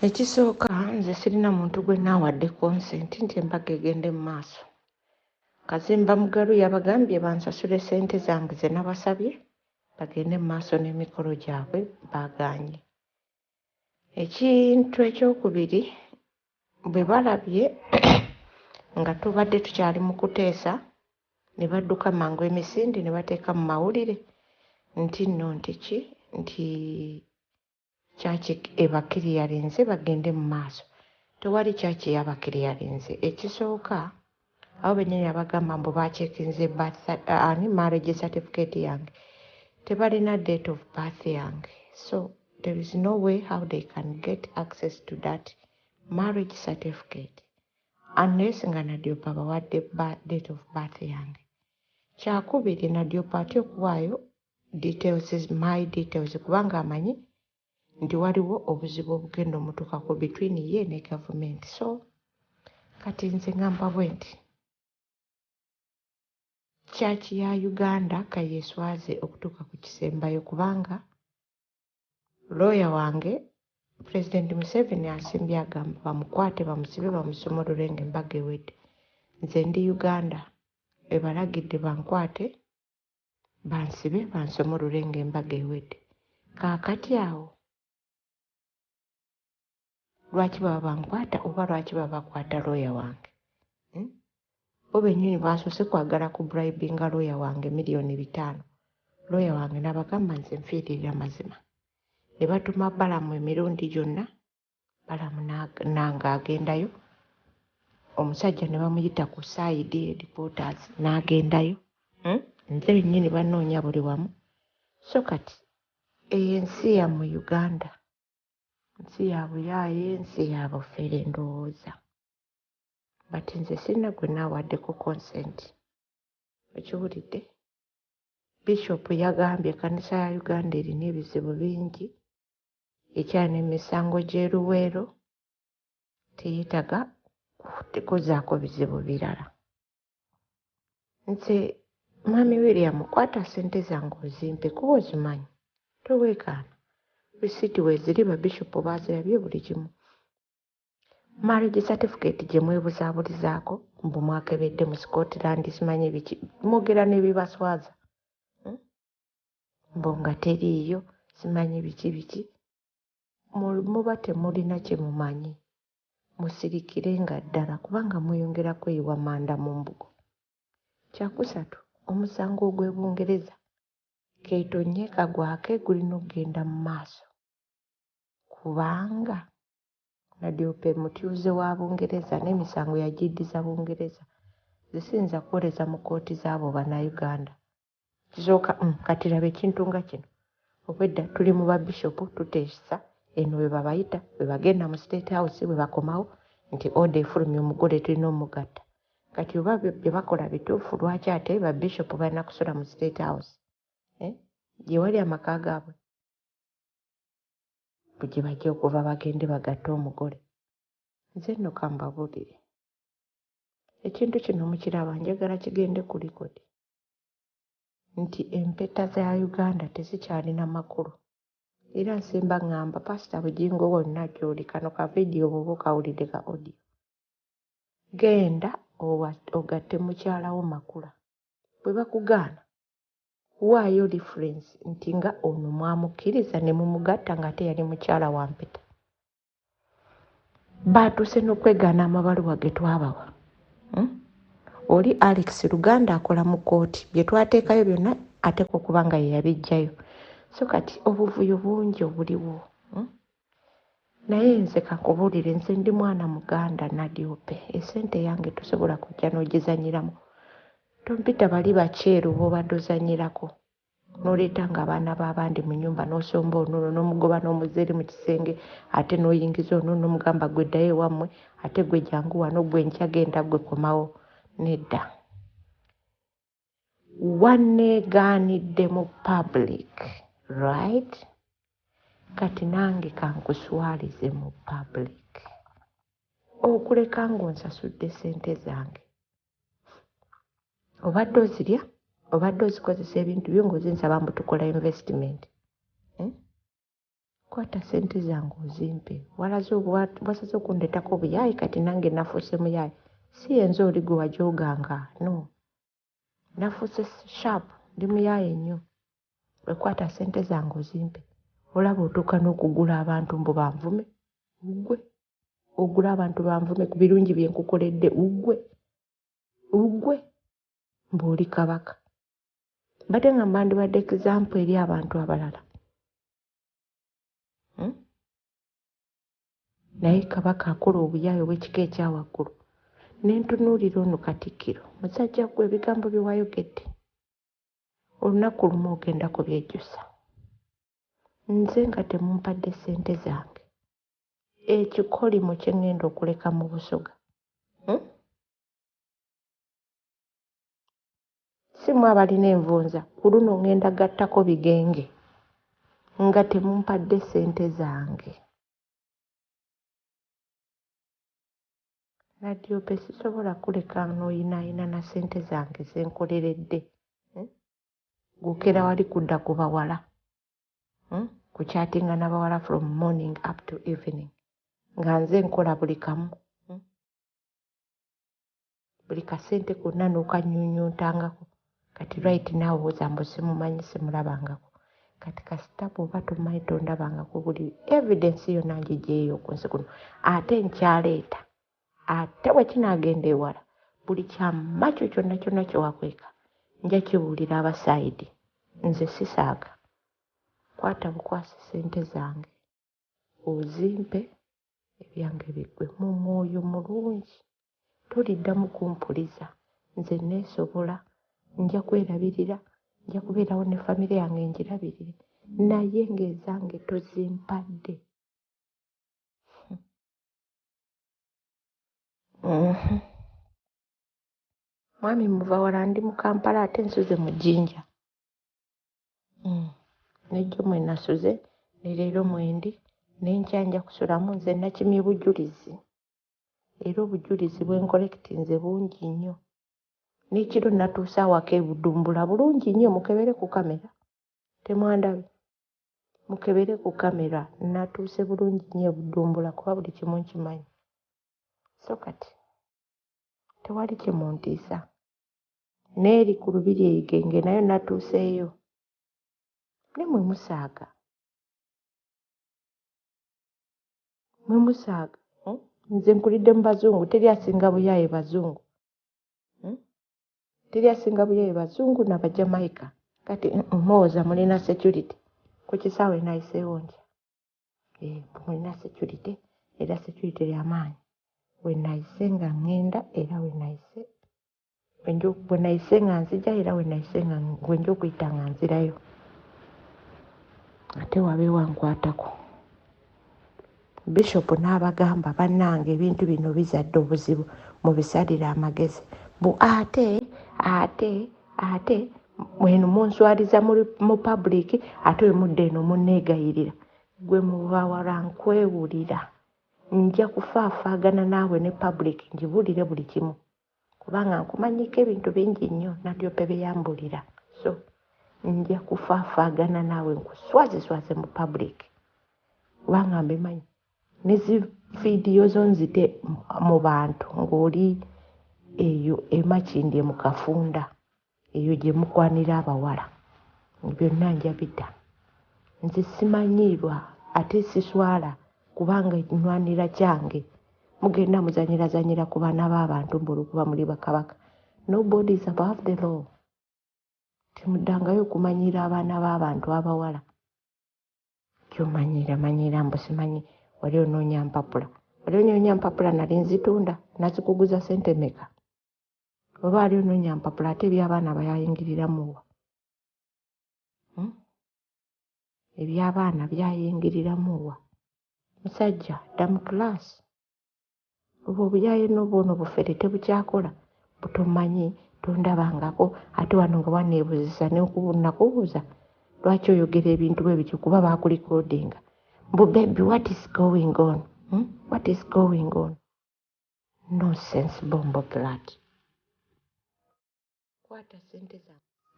Ekisooka, nze sirina muntu gwe naawadde consent nti embaga egende mu maaso. Kazimba Mugalu yabagambye bansasule ssente zange ze nabasabye bagende mu maaso n'emikolo gyabwe, baagaanye. Ekintu ekyokubiri, bwe balabye nga tubadde tukyali mu kuteesa ne badduka mangu emisinde ne bateeka mu mawulire nti nno nti ki nti church ebakiriyalinze bagende mu maaso. Tewali church yabakiriyalinze. Ekisooka, abo bennyini abagamba mbu bacekinze ani marriage certificate yange tebalina date of birth yange, so there is no way how they can get access to that marriage certificate unless nga Nadiope abawadde date of birth yange. Kyakubiri, Nadiope atya okuwaayo details, my details, kubanga amanyi nti waliwo obuzibu obugenda omutuukako between ye ne gavumenti. So kati nze ngamba bwe nti church ya Uganda kayeswaze okutuuka ku kisembayo, kubanga looya wange Pulezidenti Museveni asimbye agamba bamukwate, bamusibe, bamusumulule ng'embaga ewedde. Nze ndi Uganda ebalagidde bankwate, bansibe, bansumulule ng'embaga ewedde. Kaakati awo lwaki baba bankwata oba lwaki baba bakwata looya wange, Bo bennyini basoose kwagala ku bribinga looya wange 5 miliyoni. Looya wange n'abagamba nze nfiiririra mazima. Ne batuma Balamu emirundi gyonna, Balamu nange agendayo, omusajja ne bamuyita ku CID headquarters n'agendayo, Nze bennyini banoonya buli wamu. So kati eyo ensi yammwe Uganda nsi ya buyaaye, nsi ya bufere ndowooza, but nze sirina gwe naawaddeko consent. Okiwulidde? Bishop yagambye ekkanisa ya Uganda erina ebizibu bingi, ekyalina emisango gy'e Luweero, teyeetaaga kuzaako bizibu birala. Nze Mwami William, kwata ssente zange ozimpe kuba ozimanyi, toweekaana. Risiiti weeziri, babishopu baazirabye, buli kimu. Marriage certificate gye mwebuzaabulizaako mbu mwakebedde mu Scotland, simanyi biki, mwogera n'ebibaswaza, Mbu nga teriiyo, simanyi biki biki. Muba temulina kye mumanyi, musirikire nga ddala kubanga mweyongera kweyiwa manda mu mbugo. Kyakusatu, omusango ogw'e Bungereza keetonye kagwake gulina okugenda mu maaso kubanga Nadiope mutuuze wa Bungereza n'emisango yagiddiza Bungereza. Nze siyinza kuwoleza mu kkooti z'abo Bannayuganda. Kisooka, kati laba ekintu nga kino. Obwedda tuli mu babishopu tuteesa eno bwe babayita, bwe bagenda mu State House, bwe bakomawo nti order efulumya omugole tulina omugatta. Kati oba bye bakola bituufu, lwaki ate babishopu balina kusula mu State House? Eh? Gye wali amaka gaabwe gye bajja okuva bagende bagatte omugole. Nze nno kambabuulire. Ekintu kino mukiraba, njagala kigende ku record nti empeta za Uganda tezikyalina makulu. Era nsimba ŋŋamba Pasita Bugingo wonna gy'oli, kano ka vidiyo bw'oba okawulidde ka audio. Genda ogatte mukyala wo Makula. Bwe bakugaana, waayo reference nti nga ono mwamukkiriza ne mumugatta ng'ate yali mukyala wa mpeta. Baatuuse n'okwegaana amabaluwa ge twabawa. Oli Alex Luganda akola mu kkooti, bye twateekayo byonna ateekwa okuba nga ye yabiggyayo. So kati obuvuyo bungi obuliwo. Naye nze kankubuulire, nze ndi mwana Muganda Nadiope. Essente yange tosobola kujja n'ogizannyiramu. Tompita bali bakyeru b'obadde ozannyirako n'oleeta nga abaana b'abandi mu nnyumba n'osomba onono n'omugoba n'omuzza eri mu kisenge ate n'oyingiza ono n'omugamba gwe ddayo ewammwe ate gwe jangu wano gwe nkya genda gwe komawo. Nedda. Wanneegaanidde mu public, right? Kati nange kankuswalize mu public. Okuleka ng'onsasudde ssente zange. Obadde ozirya, obadde ozikozesa ebintu byo ng'ozinsaba mbu tukola investment. Eh? Kwata ssente zange ozimpe. Walaze wasaze okundeetako obuyaaye kati nange nafuuse muyaaye. Si yenze oli gwe wajooganga, no. Nafuuse sharp, ndi muyaaye nnyo. Gwe kwata ssente zange ozimpe. Olaba otuuka n'okugula abantu mbu banvume, ggwe. Ogule abantu banvume ku birungi bye nkukoledde, ggwe. Ggwe mbu oli kabaka. Mbadde nga mbandibadde example eri abantu abalala. Hmm? Naye kabaka akola obuyaaye obw'ekika ekya waggulu. Ne ntunuulira ono Katikkiro. Musajja ggwe ebigambo bye wayogedde olunaku lumu ogenda kubyejjusa. Nze nga temumpadde ssente zange, ekikolimo kye ŋŋenda okuleka mu Busoga. Hmm? Si mmwe abalina envunza, ku luno ŋŋenda gattako bigenge nga temumpadde ssente zange. Nadiope sisobola kuleka n'oyinaayina na ssente zange ze nkoleredde. Hmm? Gw'okeera wali kudda ku bawala. Hmm? Kukyatinga n'abawala from morning up to evening. Nga nze nkola buli kamu. Hmm? Buli kasente konna n'okanyuunyuntangako. Kati right now owooza mbu simumanyi simulabangako. Kati kasita bw'oba tomanyi tondabangako buli evidence yonna ngiggyeeyo ku nsi kuno. Ate nkyaleeta. Ate bwe kinaagenda ewala buli kyama kyo kyonna kyonna kye wakweka nja kibuulira abasaidi. Nze sisaaga. Kwata bukwasi ssente zange ozimpe ebyange biggwe mu mwoyo mulungi. Toliddamu kumpuliza. Nze neesobola, nja kwerabirira, nja kubeerawo ne famire yange ngirabirire naye ng'ezange tozimpadde. Mhm. Mwami Muvawala ndi mu Kampala ate nsuze mu Jinja. Mm. Nejjo mwe nasuze ne leero mwendi n'enkya nja kusulamu nze nakimye bujulizi era obujulizi bwe nkolekitinze bungi nnyo. N'ekiro natuuse awaka e Budumbula bulungi nnyo mukebere ku kamera. Temwandabye? Mukebere ku kamera natuuse bulungi nnyo e Budumbula kuba buli kimu nkimanyi. So kati tewali kye muntiisa. N'eri ku lubiri e Igenge nayo natuuseeyo. Naye mwe musaaga. Mwe musaaga. Hmm? Nze nkulidde mu bazungu teri asinga buyaaye bazungu. Hmm? Teri asinga buyaaye bazungu na Bajamaika. Kati muwoza mulina security. Ku kisaawe nayiseewo ntya? Eh, mulina security era security y'amaanyi. We nayise nga ŋŋenda era we nayise bwe nayise nga nzija era we nayise nga we nja okuyita nga nzirayo. Ate wabeewo ankwatako. Bishop n'abagamba bannange ebintu bino bizadde obuzibu mubisalire amagezi. Mbu ate ate ate eno munswaliza mu public ate we mudda eno munneegayirira. Gwe mubawala nkwewulira. Nja kufaafaagana naawe ne public ngibuulire buli kimu. Kubanga nkumanyiiko ebintu bingi nnyo Nadiope bye yambuulira. So nja kufaafaagana naawe nkuswazeswaze mu public. Kubanga mbimanyi. Ne zi vidiyo zo nzite mu bantu ng'oli eyo e Makindye mu kafunda eyo gye mukwanira abawala. Byonna nja bita. Nze simanyiirwa ate siswala kubanga nnwanira kyange. Mugenda muzanyirazanyira ku baana b'abantu mbu olw'okuba muli bakabaka. Nobody is above the law. Temuddangayo okumanyiira abaana b'abantu abawala. Kyomanyiira manyiira mbu simanyi wali onoonya mpapula. Wali onoonya mpapula nali nzitunda nazikuguza ssente mmeka? Oba wali onoonya mpapula ate eby'abaana bayayingiriramu wa? Hmm? Eby'abaana byayingiriramu wa? Musajja dda mu class. Obwo obuyaaye n'obwono bufere tebukyakola. Butomanyi tondabangako ate wano nga waneebuzisa nakubuuza lwaki oyogera ebintu bwe bityo kuba baakulikodinga. Mbu baby what is going on? Hmm? What is going on? Nonsense bombo clat. Kwata ssente zange.